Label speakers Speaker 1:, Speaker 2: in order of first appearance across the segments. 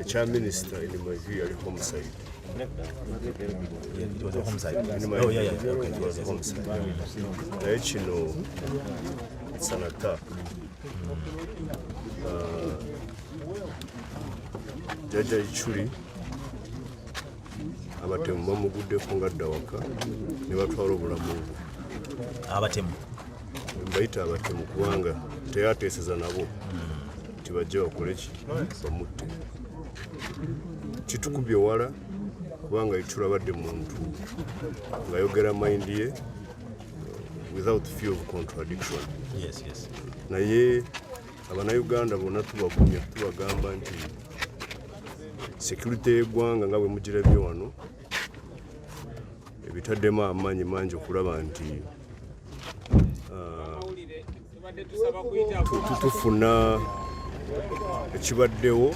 Speaker 1: Ekya minisita, in my view, yali homicide.
Speaker 2: It was a homicide.
Speaker 1: In my
Speaker 2: Oh, yeah,
Speaker 1: view,
Speaker 2: yeah. Okay.
Speaker 1: it was a homicide. Naye kino, it's an attack. Jjajja Ichuli abatemu bamuguddeko nga adda waka ne batwala obulamu bwe.
Speaker 2: Abatemu.
Speaker 1: Mbayita abatemu kubanga teyateeseza nabo nti bajje bakole ki, bamutte. Kitukubye wala kubanga Ichuli abadde muntu ng'ayogera mind ye without fear of contradiction. Naye Abannayuganda bonna tubagumya, tubagamba nti security y'eggwanga, nga bwe mugirabye wano, ebitaddemu amaanyi mangi okulaba nti tufuna ekibaddewo,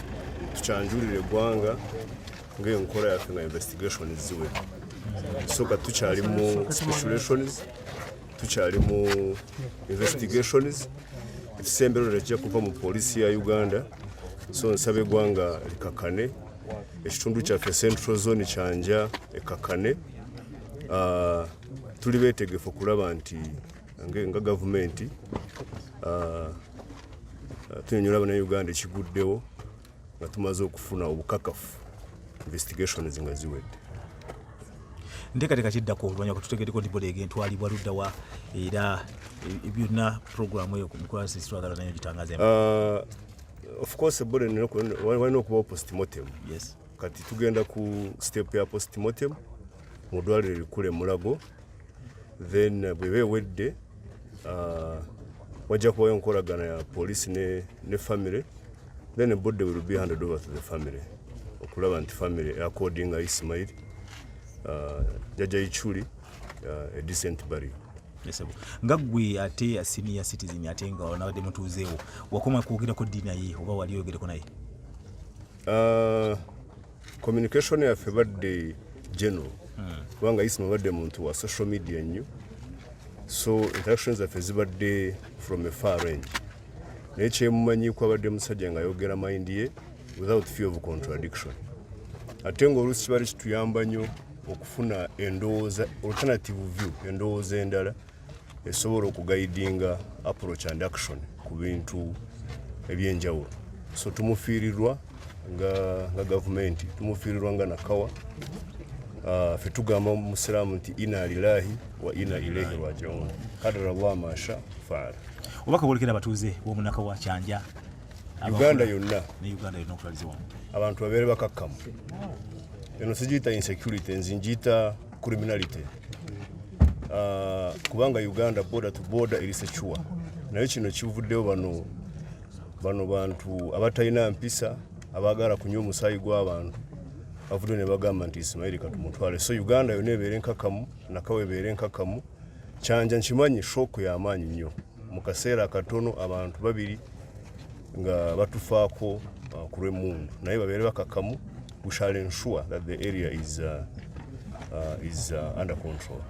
Speaker 1: tukyanjulira eggwanga ng'enkola yaffe nga investigation ziwedde. So kati tukyali mu speculations, tukyali mu investigations. Ekisembero tekijja kuva mu poliisi ya Uganda. So nsaba eggwanga likakane, ekitundu kyaffe Central Zone, Kyanja, ekakane. Tuli beetegefu okulaba nti nga gavumenti tunyonyola Abannayuganda ekiguddewo nga tumaze okufuna obukakafu, investigations nga ziwedde.
Speaker 2: Nteekateeka kiddako oluvannyuma kututegereko nti body egentwalibwa luddawa era byonna programu eyo mukwasi twagala nayo gitangazeemu.
Speaker 1: Of course, body walina okubawo postmortem. Kati tugenda ku step ya postmortem mu ddwaliro erikulu e Mulago. Then bweba ewedde, wajja kubayo enkolagana ya poliisi ne family. Then the body will be handed over to the family okulaba nti family according Ismail, Jjajja Ichuli, a decent burial.
Speaker 2: Yes, nga ggwe ate senior citizen, ate nga onabadde mutuuzeewo, wakoma kwogerako ddi naye oba wali oyogereko naye?
Speaker 1: Communication yaffe badde general kubanga Isma badde muntu wa social media nnyo, so interactions zaffe zibadde from a far range. Naye kyemumanyiiko, abadde musajja ng'ayogera mind ye without fear of contradiction, ate ng'oluusi kibadde kituyamba nnyo okufuna endowooza, alternative view, endowooza endala esobola okuguidinga approach and action ku bintu ebyenjawulo. So tumufiirirwa nga gavumenti, tumufiirirwa nga Nakawa. Ffe tugamba mu musiraamu nti inna lillahi wa inna ilaihi rajiun, qadara Allah ma sha faala.
Speaker 2: Obubaka bwolekera abatuuze b'omunakawa, Kyanja,
Speaker 1: Uganda yonna.
Speaker 2: Ne Uganda yonna okutwaliza wamu.
Speaker 1: Abantu babeere bakakkamu. Eno sigiyita insecurity, nze ngiyita criminality. Kubanga Uganda border to border eri secure, naye kino kivuddewo bano bantu abatalina mpisa, abaagala kunywa omusaayi gw'abantu, bavuddeyo ne bagamba nti Ismaili katumutwale. So Uganda yonna ebeere nkakamu, Nakawa ebeere nkakamu, Kyanja. Nkimanyi shock y'amaanyi nnyo mu kaseera akatono, abantu babiri nga batufaako ku lw'emmundu, naye babeere bakakamu. We shall ensure that the area is under control.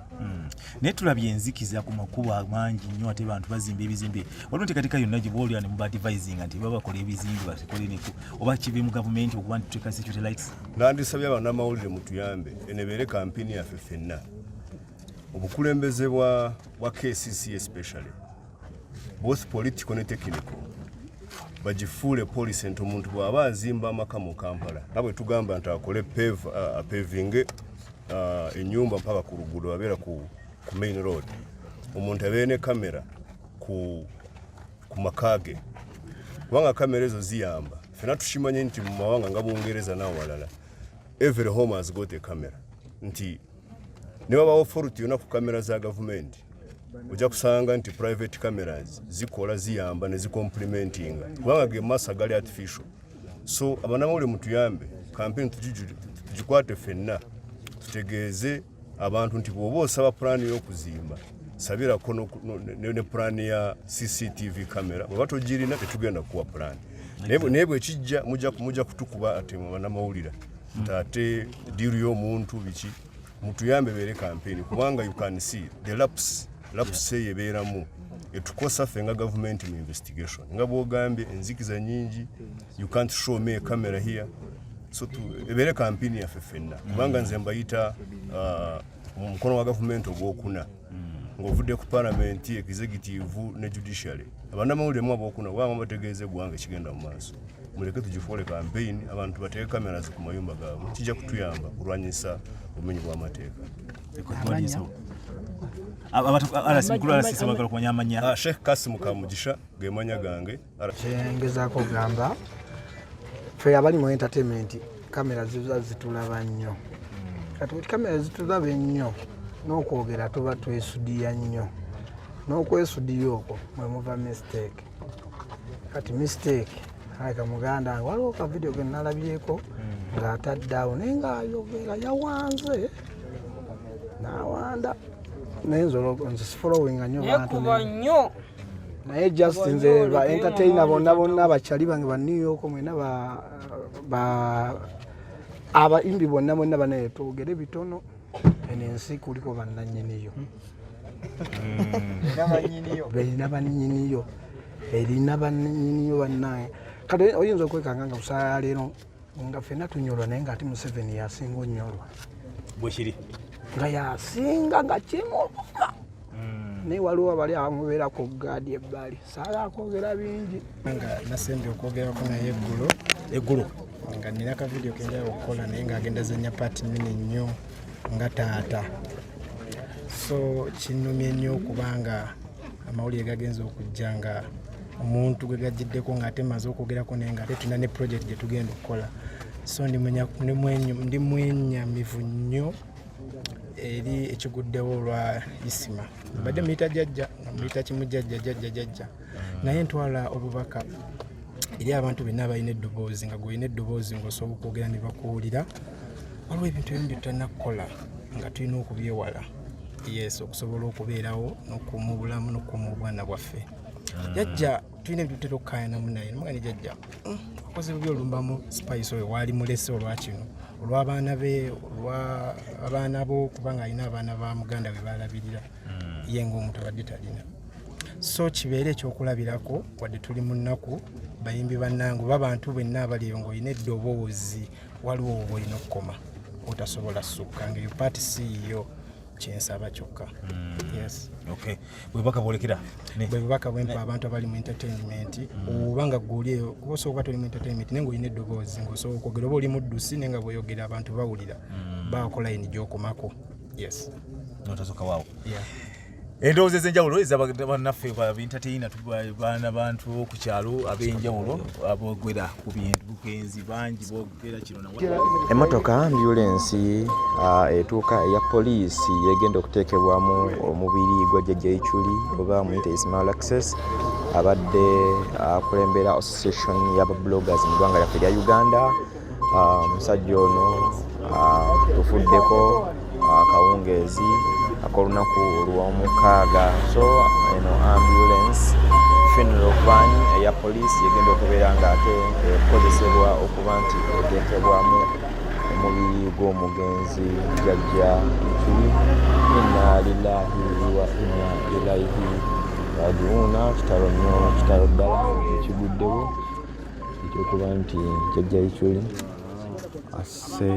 Speaker 2: Naye tulabye enzikiza ku makubo amangi nnyo, ate bantu bazimba ebizimbe. Waliwo enteekateeka yonna gye boolya ne mubadvisinga nti baba bakola ebizimbe basikole neku oba kive mu gavumenti okuba nti tuteeka security lights?
Speaker 1: Nandisabye abannamawulire mutuyambe, eno ebeere kampini yaffe ffenna. Obukulembeze bwa KCC especially, both political ne technical, bagifuule policy nti omuntu bw'aba azimba amaka mu Kampala, nga bwe tugamba nti akole pavinge ennyumba mpaka ku luguudo, babeera ku main road, omuntu abeere ne kamera ku maka ge, kubanga kamera ezo ziyamba. Fena tukimanye nti mu mawanga nga Bungereza n'awalala, every home has got a camera, nti ne wabawo fault yonna ku kamera za gavumenti, ojja kusanga nti private cameras zikola, ziyamba ne zicomplementinga, kubanga ge maaso agali artificial. So abanamawulire mutuyambe, campaign tugikwate ffenna, tutegeeze abantu nti bw'oba osaba pulaani y'okuzimba, sabirako ne pulaani ya CCTV camera. Bweba togirina, tetugenda kukuwa pulaani. Naye bwekijja mujja kutukuba ate mu bannamawulire nti ate deal y'omuntu biki. Mutuyambe beere campaign, kubanga you can see the lapse eyo ebeeramu etukosa ffe nga gavumenti mu investigation. Nga bwogambye, enzikiza nyingi, you can't show me a camera here. So ebeere kampini yaffe ffenna, kubanga nze mbayita mu mukono wa gavumenti ogwokuna, ng'ovudde ku palamenti, executive ne judiciary. Abannamawulire mu abookuna, kubanga bategeeza eggwanga ekigenda mu maaso. Muleke tugifuule campaign, abantu bateeke cameras ku mayumba gaabwe, kijja kutuyamba kulwanyisa obumenyi bw'amateeka.
Speaker 2: Bagala kumanya amanya.
Speaker 1: Sheikh Kasim Kamugisha ge manya gange.
Speaker 3: Kyengezaako okugamba, ffe abali mu entertainment, kamera ziba zitulaba nnyo. Kati bwe kamera zitulaba ennyo, n'okwogera tuba twesudiya nnyo, n'okwesudiya okwo mwe muva mistake. Kati mistake aleka muganda wange, waliwo ka video ke nalabyeko ng'atadde awo, naye ng'ayogera yawanze n'awanda, naye nze nze sifollowinga nnyo bantu.
Speaker 4: Nekuba nnyo.
Speaker 3: Naye just nze ba entertainer bonna bonna, abakyali bange ba New York mwena, ba abayimbi bonna bonna, banaye twogere bitono. Eno ensi kuliko bannannyiniyo, erina bannyiniyo, erina bannyiniyo bannaye. Kati oyinza okwekanga nga busaaya leero nga ffenna tunyolwa, naye nga ate Museveni yasinga onyolwa.
Speaker 2: Bwekiri.
Speaker 3: Nga yasinga nga kimuluma, naye waliwo abali abamubeera ku gaadi ebbali, saala akwogera bingi.
Speaker 5: Nga nasembye okwogerako naye eggulo.
Speaker 2: Eggulo.
Speaker 5: Nga nina ka video kenjala okukola naye ng'agenda zanya part nene nnyo nga taata, so kinnumye nnyo okubanga amawulire gagenza okujja nga omuntu gwe gajiddeko ng'ate maze okwogerako naye, ng'ate tulina ne project gye tugenda okukola. So ndi mwenyamivu nnyo eri ekiguddewo olwa Isima. Mbadde muyita jjajja, nga muyita kimu jjajja, jjajja, jjajja, naye ntwala obubaka eri abantu benna abalina eddoboozi, nga gwolina eddoboozi ng'osobola okwogera ne bakuwulira. Waliwo ebintu ebimu bye tutalina kukola nga tulina okubyewala, yes, okusobola okubeerawo n'okukuuma obulamu n'okukuuma obwana bwaffe. Jjajja tulina ebintu tutera okukaayanamu naye nemugani, jjajja, okoze bubi olumbamu Spice oyo waali mulese olwakino, olw'abaana be, olwa abaana bo, kubanga alina abaana ba muganda we balabirira, ye ng'omuntu abadde talina. So kibeere ekyokulabirako, wadde tuli mu nnaku, bayimbi bannange oba bantu benna abali eyo, ng'olina eddoboozi, waliwo oba olina okukoma otasobola sukka ngaeyo part si yiyo. Kyensaba kyokka, yes.
Speaker 2: Okay, bwebaka bwolekera.
Speaker 5: Bwe bubaka bwempa abantu abali mu entertainment, oba nga gwe oli eyo, kuba osobola okuba toli mu entertainment naye ng'olina eddoboozi ng'osobola okwogera, oba oli muddusi naye nga bw'oyogera abantu bawulira, baako layini gy'okomako, yes.
Speaker 2: Notasooka waawo.
Speaker 5: Yeah.
Speaker 2: Endowooza ez'enjawulo ezabannaffe ba entertainer, baana bantu ku kyalo ab'enjawulo aboogera ku bintu bugenzi bangi boogera kino na
Speaker 6: Emmotoka ambulensi etuuka eya poliisi yegenda okuteekebwamu omubiri gwa Jjajja Ichuli, oba muyite Ismail Access, abadde akulembera association y'aba bloggers mu ggwanga lyaffe erya Uganda. Omusajja ono tufuddeko akawungeezi ak'olunaku olwomukaaga. So eno ambulance funeral van eya poliisi egenda okubeera nga ate ekozesebwa okuba nti eteekebwamu omubiri gw'omugenzi Jjajja Ichuli. Inna lillahi wa inna ilaihi rajiuna. Kitalo nnyo, kitalo ddala ekiguddewo ekyokuba nti Jjajja Ichuli asse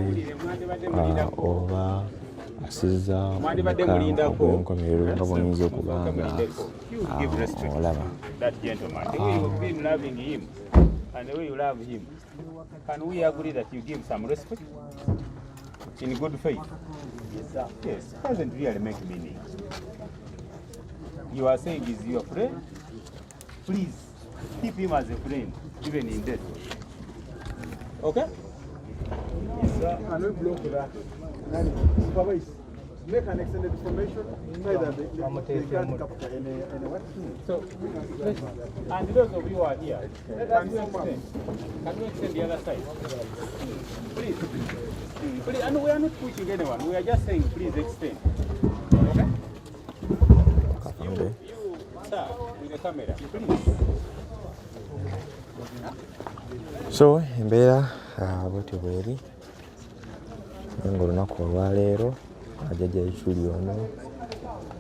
Speaker 6: oba asizza omukka ogw'enkomerero, nga bw'oyinza okuba nga olaba.
Speaker 7: That gentleman, the way you've been loving him and the way you love him, can we agree that you give some respect in good faith? Yes, sir. Yes, doesn't really make meaning. You are saying he's your friend. Please keep him as a friend, even in death. Okay?
Speaker 8: Yes, sir. Can we block that? Supervise. Make an extended formation so that they can't capture any what?
Speaker 7: So, and those of you who are here, can we extend? Can we extend the other side? Please. Please, and we are not pushing anyone. We are just saying, please extend. Okay? You, sir, with the camera, please.
Speaker 6: So embeera bwetyo bweri, naye nga olunaku olwaleero Jjajja Ichuli ono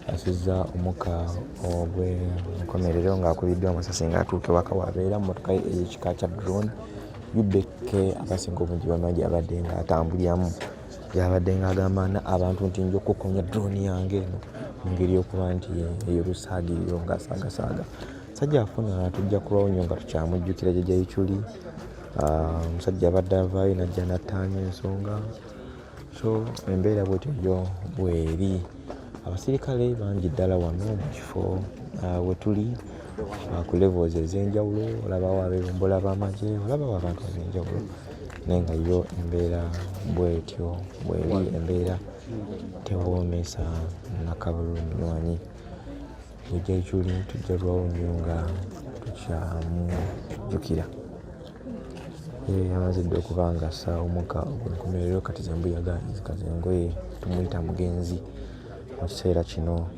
Speaker 6: asizza omukka ogw'enkomerero ng'akubiddwa amasasi ng'atuuka ewaka wabeera mu mmotoka ye ey'ekika kya Drone. UBK abasinga obungi bamanyi gyabadde nga atambuliramu, gyabadde nga agamba abantu nti nja okukunya drone yange eno mu ngeri y'okuba nti ey'olusaagiriro ng'asaagasaaga. Musajja afuna tujja kulwawo nnyo nga tukyamujjukira Jjajja Ichuli. Omusajja abadde avaayo n'ajja n'attaanya ensonga, so embeera bwetyo yo bweri. Abasirikale bangi ddala wano mu kifo wetuli ku levels ez'enjawulo, olabawo abeebombola b'amagye, olabawo abantu ab'enjawulo, naye nga yo embeera bwetyo bweri, embeera tewoomesa nakabulu munywanyi. Jjajja Ichuli tujja lwawo nnyo nga tukyamujjukira. Yamaze dda okuba nga assa omukka ogw'enkomerero, kati ze mbuyaga ezikaza engoye, tumuyita mugenzi mu kiseera kino.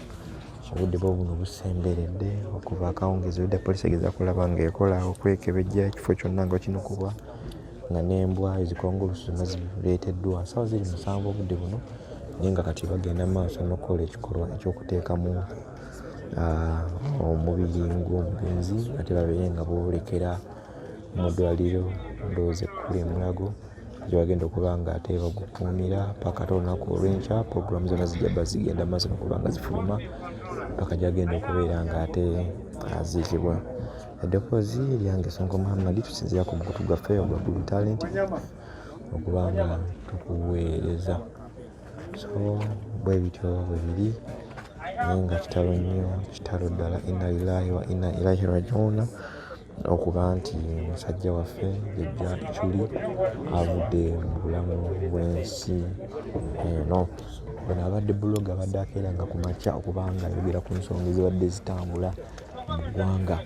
Speaker 6: Obudde bwo buno busemberedde okuva akawungeezi olwedda poliisi egezaako okulaba ng'ekola okwekebejja ekifo kyonna nga kinukubwa nga n'embwa ezikonga olusu zonna zireeteddwa. Ssaawa ziri 7 obudde buno naye nga kati bagenda mu maaso n'okukola ekikolwa eky'okuteekamu omubiri gw'omugenzi ate babeere nga boolekera mu ddwaliro ndowooza ekkulu e Mulago gye bagenda okuba nga ate bagukuumira paka ate olunaku olw'enkya. Pulogulaamu zonna zijja bba zigenda mu maaso n'okuba nga zifuluma paka gy'agenda okubeera nga ate aziikibwa. Eddoboozi lyange Ssonko Muhammad, tusinziira ku mukutu gwaffe ogwa Gulu Talent okuba nga tukuweereza. So bwe bityo bwe biri naye nga kitalo nnyo, kitalo ddala, inna lillahi wa inna ilaihi rajiuna okuba nti musajja waffe Jjajja Ichuli avudde mu bulamu bw'ensi eno. Ono abadde buloga, abadde akeeranga ku makya okuba nga ayogera ku nsonga ezibadde zitambula mu ggwanga,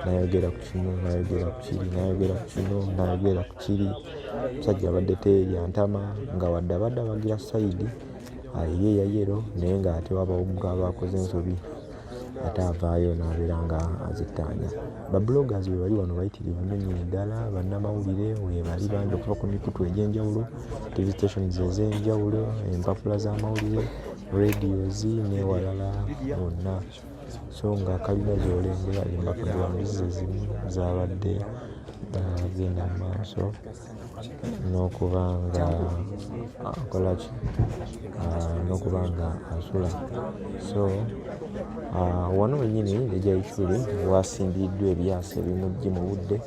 Speaker 6: n'ayogera ku kino, n'ayogera ku kiri, n'ayogera ku kino, n'ayogera ku kiri. Omusajja abadde teerya ntama nga wadde abadde awagira sayidi ye eya yero, naye ng'ate wabawo omuntu aba akoze ensobi ate avaayo n'abeera nga azittaanya. Ba bloggers we bali wano bayitirivu nnyo nnyini ddala, bannamawulire weebali bangi okuva ku mikutu egy'enjawulo, TV stations ez'enjawulo, empapula z'amawulire, radios n'ewalala wonna. So nga kalina z'olengera empaka ze zimu zaabadde agenda mu maaso n'okuba nga akola ki, n'okuba nga asula. So wano wennyini Jjajja Ichuli wasimbiddwa ebyasa ebimuggye mu budde,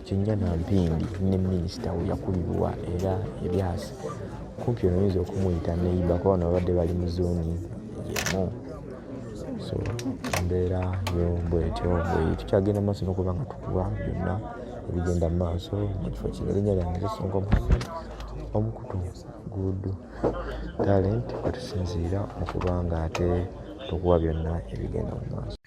Speaker 6: kinnya na mpindi ne minisita we yakulirwa era ebyasa kumpi ono oyinza okumuyita neyiba kuba bano babadde bali mu zooni y'emu. So embeera yo bwetyo bweri, tukyagenda mu maaso n'okuba nga tukuba byonna ebigenda mu maaso mu kifo kino. Erinnya lyange nze Ssonko Muhammad, omukutu Good Talent kwe tusinziira okuba nga ate tukuwa byonna ebigenda mu maaso.